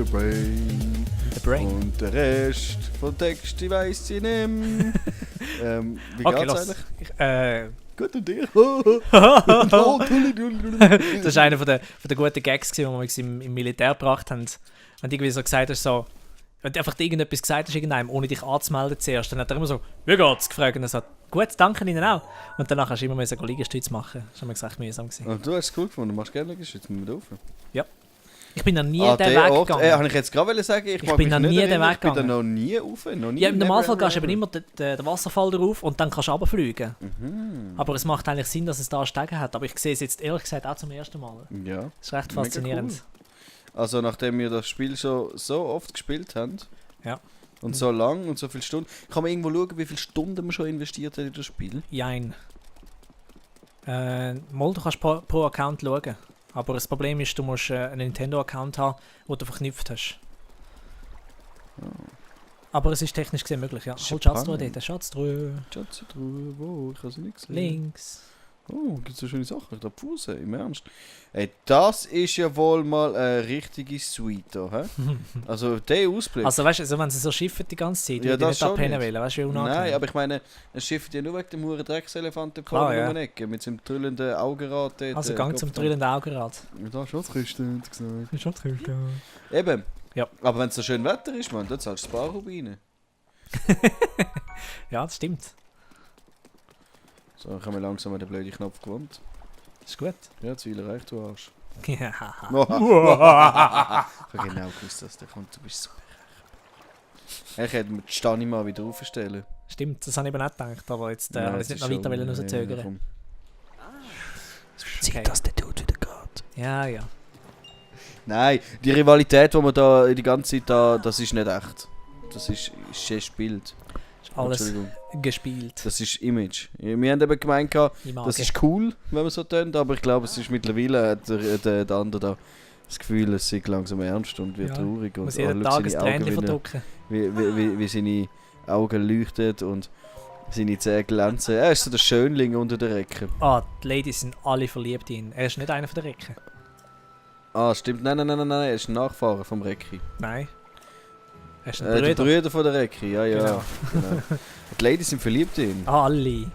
the brain. The Brain. Und der Rest vom Text, ich weiss ich nicht mehr. Wie Okay, geht's los. eigentlich? Gut und dir? Das ist einer von der guten Gags, die wir im Militär gebracht haben. Wenn du irgendwie so gesagt hast, so, wenn du einfach irgendetwas gesagt hast, irgendeinem, ohne dich anzumelden zuerst, dann hat er immer so, wie geht's? Gefragt und er sagt, gut, danke Ihnen auch. Und danach hast du immer Liegestütze machen. Das war mir gesagt mühsam gewesen. Und du hast es cool gefunden, du machst gerne Liegestütze mit mir rauf. Ja. Ich bin noch nie den Weg gegangen. Habe ich jetzt gerade sagen, ich bin noch nie den Weg gegangen. Ich bin da gegangen. noch nie rauf. Ja, im Normalfall gehst du eben immer den Wasserfall drauf und dann kannst du runterfliegen. Mhm. Aber es macht eigentlich Sinn, dass es da Stege hat. Aber ich sehe es jetzt ehrlich gesagt auch zum ersten Mal. Ja. Das ist recht Mega faszinierend. Cool. Also nachdem wir das Spiel so oft gespielt haben Ja. und so lang und so viele Stunden, kann man irgendwo schauen, wie viele Stunden man schon investiert hat in das Spiel? Jein. Mal, du kannst pro Account schauen. Aber das Problem ist, du musst einen Nintendo-Account haben, den du verknüpft hast. Oh. Aber es ist technisch gesehen möglich, ja. Hol Spannend. Schatztruhe dort, Schatztruhe. Schatztruhe, wo? Ich habe sie nicht gesehen. Links. Oh, gibt es so schöne Sachen. Da Pfuse, im Ernst. Ey, das ist ja wohl mal eine richtige Suite da, hä? Also der Ausblick. Also weißt du, also, wenn sie so schiffen die ganze Zeit, Ja, ja, die das nicht schon abpennen nicht. wollen, weißt du, wie unangenehm. Nein, aber ich meine, ein Schiff ja nur wegen dem huren Dreckselefanten Klar, vorne ja. um die Ecke mit seinem trüllenden Augenrad dort. Also Gang zum trillenden Augenrad. Ja, da Schatzküste, hat gesagt. Schatzküste. Eben. Ja. Aber wenn es so schön Wetter ist, man, dann zahlst du das Bar rein. Ja, das stimmt. So, ich habe mir langsam an den blöden Knopf gewohnt. Das ist gut. Ja, Ziel erreicht, du Arsch. Ja. Ich habe genau gewusst, dass der kommt. Du bist so berechnet. Ich hätte mir die Stani mal wieder aufstellen. Stimmt, das habe ich eben nicht gedacht, aber jetzt habe ich es nicht noch weiter rauszögern. Zeit, dass der Dude wieder geht. Ja, ja. Nein, die Rivalität, die man da die ganze Zeit da, das ist nicht echt. Das ist gespielt. Ist alles Entschuldigung. gespielt. Das ist Image. Wir haben eben gemeint, das ist cool, wenn man so tönt, aber ich glaube, es ist mittlerweile hat der andere da das Gefühl, es ist langsam ernst und wird Ja, traurig. Und muss jeden Tag ein Tränchen verdrücken. wie seine Augen leuchten und seine Zähne glänzen. Er ist so der Schönling unter der Recke. Ah, die Ladies sind alle verliebt in ihn. Er ist nicht einer von der Recken. Ah, stimmt. Nein, er ist ein Nachfahre vom Recki. Nein. Er ist ein Die Brüder. Brüder von der Recki, ja. Genau. Genau. Die Ladies sind verliebt in ihn. Alle.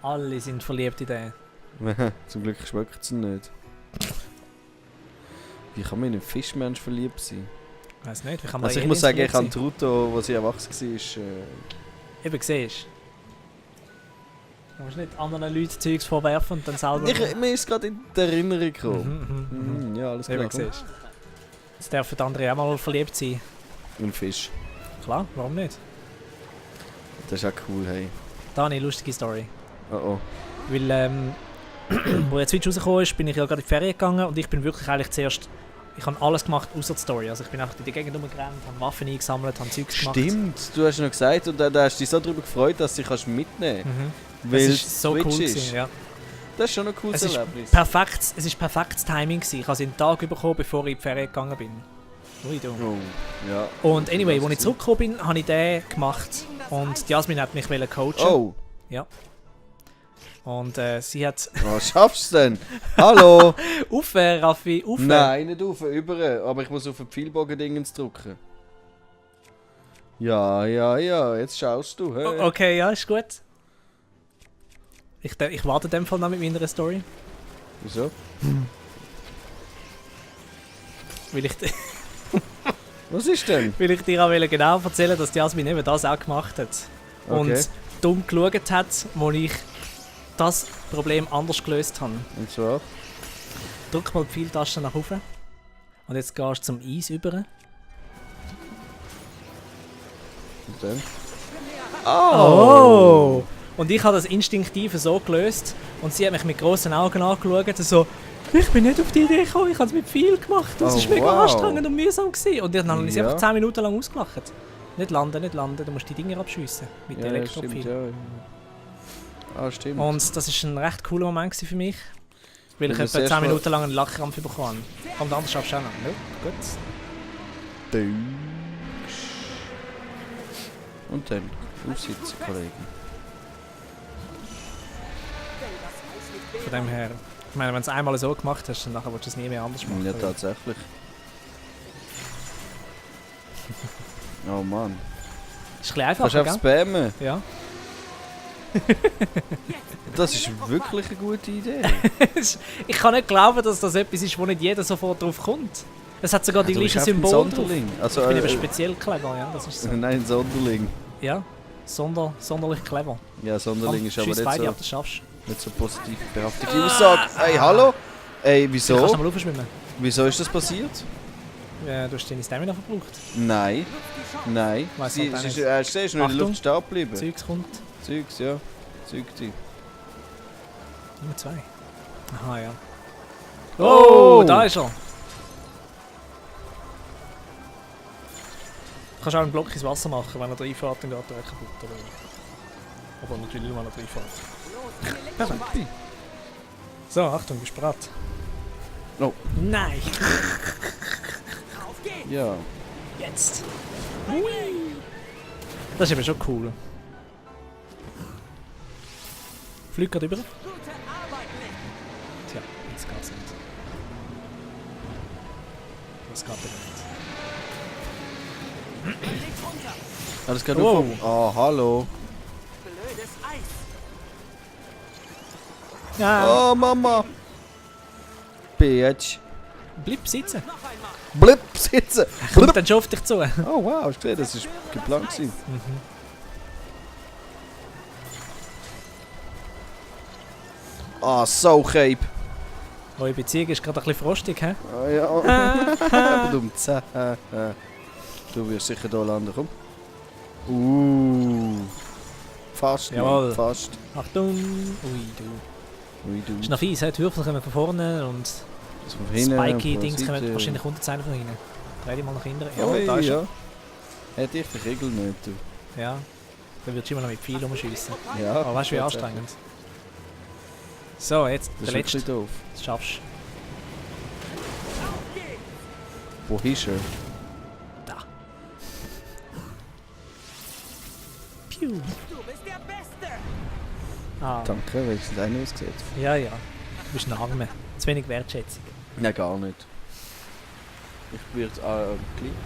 Alle sind verliebt in den. Zum Glück schmeckt es nicht. Wie kann man in einen Fischmensch verliebt sein? Ich weiß nicht, wie kann man Also ich in muss sagen, Aliens ich habe verliebt Truto, als sie erwachsen war, sein? Eben, siehst du musst nicht anderen Leuten Zeugs vorwerfen und dann selber... mir ist gerade in die Erinnerung gekommen. Mhm. Ja, alles Eben, klar. siehst du. Jetzt dürfen die anderen auch mal verliebt sein. Ein Fisch. Klar, warum nicht? Das ist auch cool, hey. Dani, lustige Story. Oh. Weil, wo jetzt Switch rausgekommen ist, bin ich ja gerade in die Ferien gegangen und ich bin wirklich eigentlich zuerst... Ich habe alles gemacht, außer die Story. Also ich bin einfach in die Gegend rumgerannt, habe Waffen eingesammelt, habe Zeugs gemacht. Stimmt, du hast noch gesagt und dann hast du dich so darüber gefreut, dass du sie mitnehmen kannst. Das ist so cool gewesen, ja. Das ist schon ein cooles Es ist Erlebnis. Es ist perfektes Timing gewesen. Ich habe sie einen Tag bekommen, bevor ich in die Ferien gegangen bin. Ui, du. Oh, ja. Und anyway, als ich zurückgekommen bin, habe ich den gemacht. Und die Jasmin hat mich coachen. Oh, Und sie hat... was schaffst du denn? Hallo? Auf, Raffi, auf! Nein, nicht auf, über. Aber ich muss auf den Pfeilbogen-Dingens drücken. Ja, jetzt schaust du. Hey. Okay, ja, ist gut. Ich warte in dem Fall noch mit meiner Story. Wieso? Weil ich, Was ist denn? weil ich dir auch genau erzählen, dass die Jasmin eben das auch gemacht hat. Okay. Und dumm geschaut hat, wo ich das Problem anders gelöst habe. Und zwar? Drück mal die Pfeiltaste nach oben. Und jetzt gehst du zum Eis über. Und dann? Oh! Und ich habe das instinktiv so gelöst. Und sie hat mich mit grossen Augen angeschaut. So, ich bin nicht auf die Idee gekommen, ich habe es mit viel gemacht. Das Oh, war mega wow. anstrengend und mühsam gewesen. Und dann habe ich sie Ja. einfach 10 Minuten lang ausgelacht. Nicht landen, du musst die Dinger abschiessen. Mit Ja, Elektropfeil. stimmt, ja. Ah, stimmt. Und das war ein recht cooler Moment gewesen für mich. Weil ich Und etwa das 10 erste Minuten lang einen Lachkrampf bekommen habe. Kommt anders schaffst du auch noch. Ja, gut. Und dann? Aussitzen, Kollegen. Von dem her, ich meine, wenn du es einmal so gemacht hast, dann nachher willst du es nie mehr anders machen. Ja, tatsächlich. Oh Mann. Ist ein bisschen einfacher, Kannst du einfach spammen? Ja. Das ist wirklich eine gute Idee. Ich kann nicht glauben, dass das etwas ist, wo nicht jeder sofort drauf kommt. Es hat sogar die Du bist gleichen einfach ein Symbole drauf. Sonderling. Also, Ich bin eben speziell clever, ja, das ist so. Nein, ein Sonderling. Ja, sonderlich clever. Ja, Sonderling ist aber Schieß nicht beide so, ab, das schaffst nicht so positiv behaftete Aussage. Hey, hallo? Ey, du. wieso? Kannst du mal aufschwimmen? Wieso ist das passiert? Ja, du hast deine Stamina verbraucht. Nein. Nein. Weiss Sie halt ist auch siehst du, noch in der Luft stehen geblieben. Zeugs kommt. Zeugs, ja. Zeugti. Nummer 2. Aha, ja. Oh, da ist er. Du kannst auch einen Block ins Wasser machen, wenn er reinfährt, dann geht er kaputt. Aber natürlich nur, wenn er reinfährt. Perfekt. So, Achtung, bist du bereit? Oh. Nein! Ja. Jetzt! Das ist eben schon cool. Fliegt gerade über. Tja, jetzt geht's nicht. Das geht eben nicht. Alles geht auf. Oh, hallo. Ja, Oh, Mama. Bitch. bleib sitzen. Blip, sitzen. Kommt dann schon auf dich zu. Oh, wow, hast du gesehen, das war geplant gewesen. Ah, so Cape. Eure Beziehung ist gerade ein bisschen frostig, hä? Ah, ja. Verdammt. Du wirst sicher hier landen, komm. Fast, Jawohl. Mann, fast. Achtung! Ui, du. Ui, du. Ist noch fies, die Würfel kommen von vorne und Das von hinten, Spiky-Dings von der kommen Seite. wahrscheinlich runterzeigen von hinten. Dreh dich mal nach hinten. Ja, Ui, da ist er. ja. Hätte ich den Regel nicht, du. Ja. Dann würdest du immer noch mit Pfeil rumschiessen. Ja. Aber weißt du, wie anstrengend. So, jetzt Das der ist letzte. wirklich doof. Das schaffst Wo ist er? du. Da. Piu. Du bist der Beste! Ah. Danke, weil es deine aussieht. Ja, ja. Du bist ein Arme. Zu wenig Wertschätzung. Nein, gar nicht. Ich werde geliebt.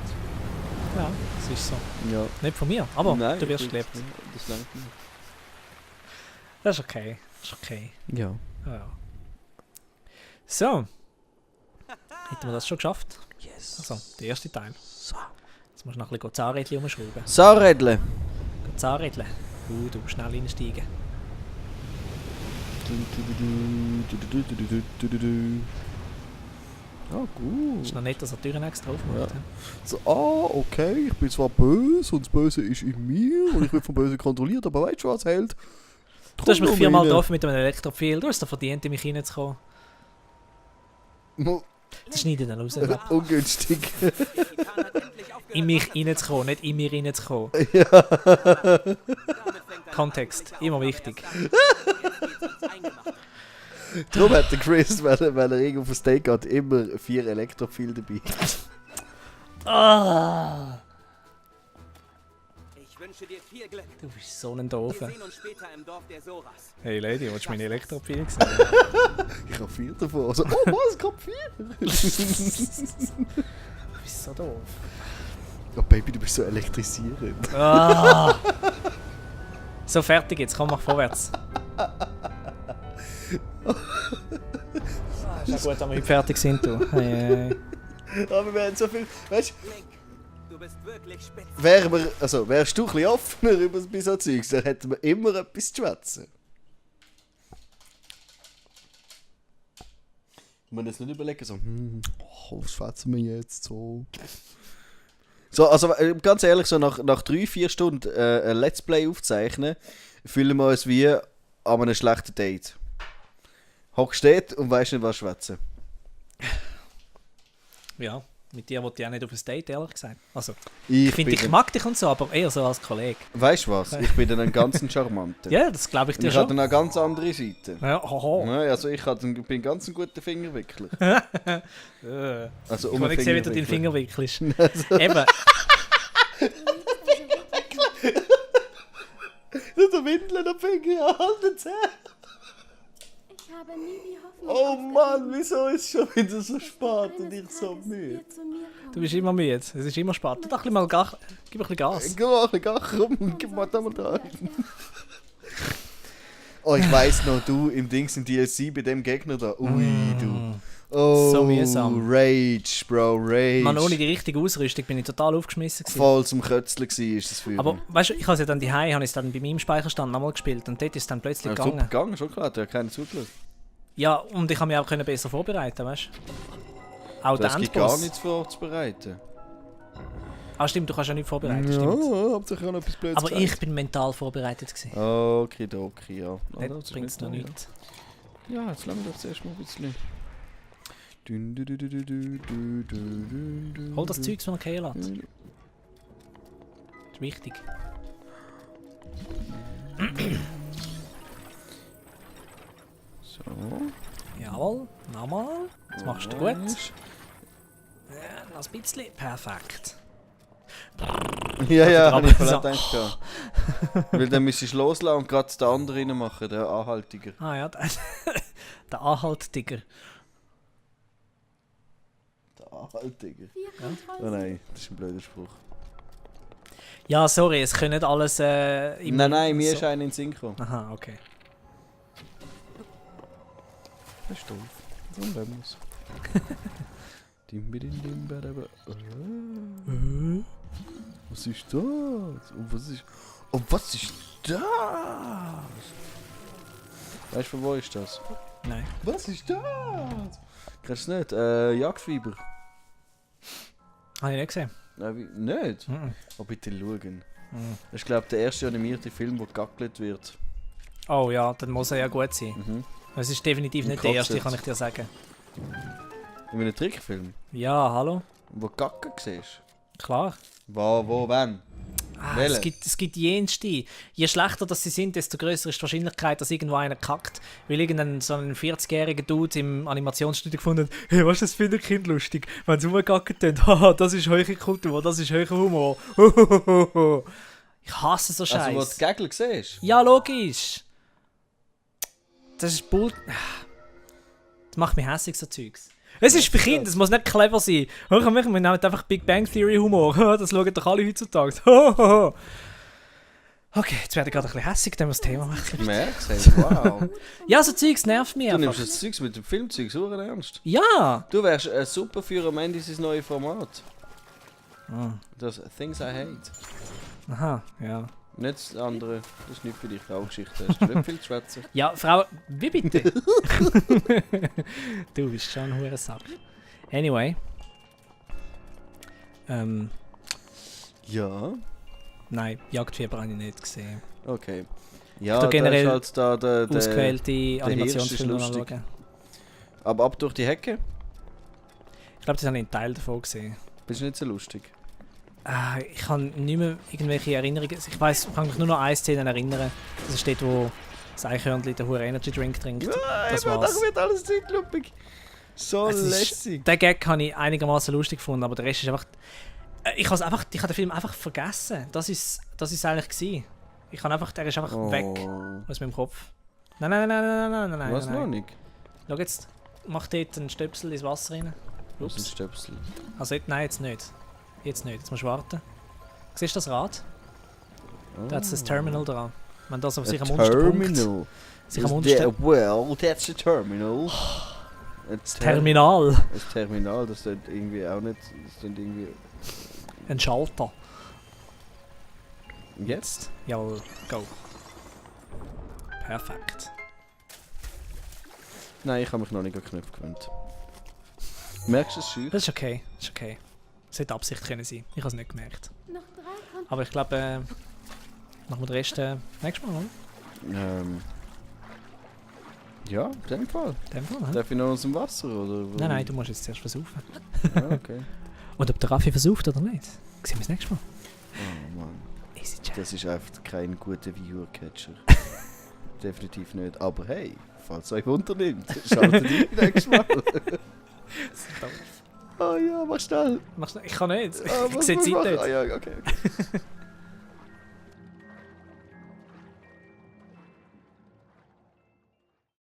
Ja, das ist so. Ja. Nicht von mir, aber Nein, du wirst ich- gelebt. Das langt nicht. Das ist okay. Das ist okay. Ja. Ja. So. Hätten wir das schon geschafft? Yes. Also, der erste Teil. Jetzt musst du noch ein bisschen Zahnrädchen umschrauben. So, Rädle. Zahnrädchen. Du schnell reinsteigen. Ah, gut. Ist noch nicht, dass er die Türen extra aufmacht. Ja. So, okay, ich bin zwar böse und das Böse ist in mir und ich werde vom Bösen kontrolliert, aber weißt du was, Held? Du hast mich 4-mal getroffen mit einem Elektropfeil. Du hast es verdient, in mich reinzukommen. Das schneide ich dann raus. Ungünstig. In mich reinzukommen, nicht in mir reinzukommen. Kontext, immer wichtig. Darum hat der Chris, wenn er irgendwo auf ein Steak geht, immer 4 Elektrophil dabei. Ah, Ich wünsche dir viel Glück. du bist so ein Wir Doofer. sehen uns später im Dorf der Soras. Hey Lady, willst du meine Elektropfeile sehen? Ich habe 4 davon. Also, oh was, ich habe 4. Du bist so doof. Oh Baby, du bist so elektrisierend. Ah. So, fertig jetzt, komm, mach vorwärts. Ist ja gut, dass wir heute fertig sind, du. Hey. Aber wir haben so viel. Weißt Link, du bist wirklich spitze. wärst du ein bisschen offener über so Zeugs, dann hätten wir immer etwas zu schwätzen. Man das nicht überlegen, so, was schwätzen wir jetzt so? So, also ganz ehrlich, so nach 3-4 Stunden ein Let's Play aufzeichnen, fühlen wir uns wie an einem schlechten Date. Hockst dort und weisst nicht, was schwätzen. Ja, mit dir wollte ich auch nicht auf ein Date, ehrlich gesagt. Also, Ich finde, ich mag dich und so, aber eher so als Kollege. Weißt du was? Ich bin dann ein ganz charmanter. Ja, das glaube ich Und dir ich habe schon. dann eine ganz andere Seite. Ja, hoho. Ja, also ich bin ganz ein guter Fingerwickler. Also Ich kann nicht sehen, wie du deinen Finger wickelst. Eben, Der Windeln am Finger, halten Sie! Ich habe nie die Hoffnung Oh aufgegeben, Mann, wieso ist es schon wieder so spät dass und eines ich so Tages müde? ihr zu mir Du bist immer müde. Es ist immer spät. Gib ein bisschen Gas. Gib mal ein bisschen Gach rum, gib mal da mal dran. Oh, ich weiss noch, du im Dings im DLC bei dem Gegner da. Ui, du. Oh, So mühsam. Rage, Bro, Rage. Man, ohne die richtige Ausrüstung bin ich total aufgeschmissen gewesen. Voll zum Kötzeln war das für Aber weißt du, ich habe es ja dann daheim, habe ich es dann bei meinem Speicherstand nochmal gespielt und dort ist es dann plötzlich super gegangen. gegangen, schon klar, der hat keinen zugelassen. Ja, und ich habe mich auch können besser vorbereiten, weißt du? Auch der Das gibt gar Endboss. nichts vorzubereiten. Ah stimmt, du kannst ja nicht vorbereiten, Ja, stimmt. hauptsächlich auch noch etwas Blödes Aber gesagt. ich bin mental vorbereitet gewesen. Okidoki, ja. Das bringt es noch nichts. Ja, jetzt lassen wir doch zuerst mal ein bisschen. Hol das Zeug, das man gehen lässt. Das ist wichtig. So. Jawohl, nochmal. Das machst du gut. Ja, noch ein bisschen. Perfekt. Ja, ja, Aber hab ich voll so- gedacht. Weil dann müsstest du loslassen und gerade den anderen reinmachen, den Anhaltiger. Ah ja, der Anhalt-Digger. Der Anhaltiger? Wir Oh kontrollieren. nein, das ist ein blöder Spruch. Ja, sorry, es können nicht alles Nein, mir so- ist einer in den Sinn gekommen. Aha, okay. Das ist doof. So lassen wir es. Was ist das? Und was ist das? Weißt du, von wo ist das? Nein. Was ist das? Kennst du es nicht? Jagdfieber. Habe ich nicht gesehen. Nicht? Mhm. Oh, bitte schauen. Mhm. Das ist, glaube ich, der erste animierte Film, der gegackelt wird. Oh ja, dann muss er ja gut sein. Mhm. Es ist definitiv Und nicht der erste, kotzt. kann ich dir sagen. In einem Trickfilm, Ja, hallo? wo du Gacken siehst. Klar. Wo, wann? Ah, Welche? es gibt jenste. Je schlechter dass sie sind, desto größer ist die Wahrscheinlichkeit, dass irgendwo einer kackt. Weil irgendein so ein 40-jähriger Dude im Animationsstudio gefunden hat, hey, was das finden Kind lustig, wenn sie rumgekackt haben. Haha, das ist eure Kultur, das ist euer Humor. Ich hasse so Also, wo du Scheiß. die Gagel siehst? Ja, logisch. Das ist Bull. Das macht mich hässlich, so Zeugs. Es ist für Kinder, es muss nicht clever sein. Wir nehmen einfach Big Bang Theory Humor. Das schauen doch alle heutzutage. Okay, jetzt werde ich gerade ein bisschen hässig, wenn wir das Thema machen. Ich merke es, wow. Ja, so Zeugs nervt mich Du nimmst einfach. das Zeugs mit dem Filmzeug so ernst. Ja! Du wärst super für am Ende sein neues Format. Ah. Das Things I Hate. Aha, ja. Nicht das andere, das ist nicht für dich, Frauengeschichte. Hast du nicht viel zu schwätzen. Ja, Frau, wie bitte? Du bist schon ein hoher Sack. Anyway. Ja, Nein, Jagdfieber habe ich nicht gesehen. okay. Ja, Tu generell da ist halt da der Ausgewählte Hirsch Animationsfilme ist lustig. anschauen. Aber ab durch die Hecke Ich glaube, das habe ich einen Teil davon gesehen. bist du nicht so lustig. Ich kann nicht mehr irgendwelche Erinnerungen. Ich weiß, ich kann mich nur noch an eine Szene erinnern. Das ist dort, wo das Eichhörnchen den hohen Energy Drink trinkt. Das war's. Da wird alles zeitlumpig. So Es ist- lässig. Den Gag habe ich einigermaßen lustig gefunden, aber der Rest ist einfach. Ich habe den Film einfach vergessen. Das ist eigentlich gewesen. Der ist einfach weg aus meinem Kopf. Nein. Was noch nicht? Schau jetzt, mach dort einen Stöpsel ins Wasser rein. Was ist ein Ups. Stöpsel? Also nein, jetzt nicht. Jetzt musst du warten. Siehst du das Rad? Da hat das Terminal dran. Wenn das auf sich am untersten Punkt... Terminal. Sich am Is untersten... there- well, that's a terminal. Das Terminal. Das Terminal, das sind irgendwie auch nicht. Das sind irgendwie. Ein Schalter. Jetzt? Jawohl, go. Perfekt. Nein, ich habe mich noch nicht an den Knopf gewöhnt. Merkst du es schön? Das ist okay. Es hätte Absicht können sein. Ich habe es nicht gemerkt. Noch 3 Kontrollen. Aber ich glaube, machen wir den Rest nächstes Mal, oder? Ja, in dem Fall. In dem Fall, ne? Darf ich noch aus dem Wasser? Oder? Nein, du musst jetzt zuerst versuchen. Ah, okay. Und ob der Raffi versucht oder nicht, sehen wir das nächste Mal. Oh Mann. Easy Chat. Das ist einfach kein guter Viewer-Catcher. Definitiv nicht. Aber hey, falls es euch unternimmt, schaltet ein nächstes Mal. Oh ja, mach schnell. Ich kann nicht. Ah, Ich was sehe die muss Zeit machen? nicht. Ah, ja, okay.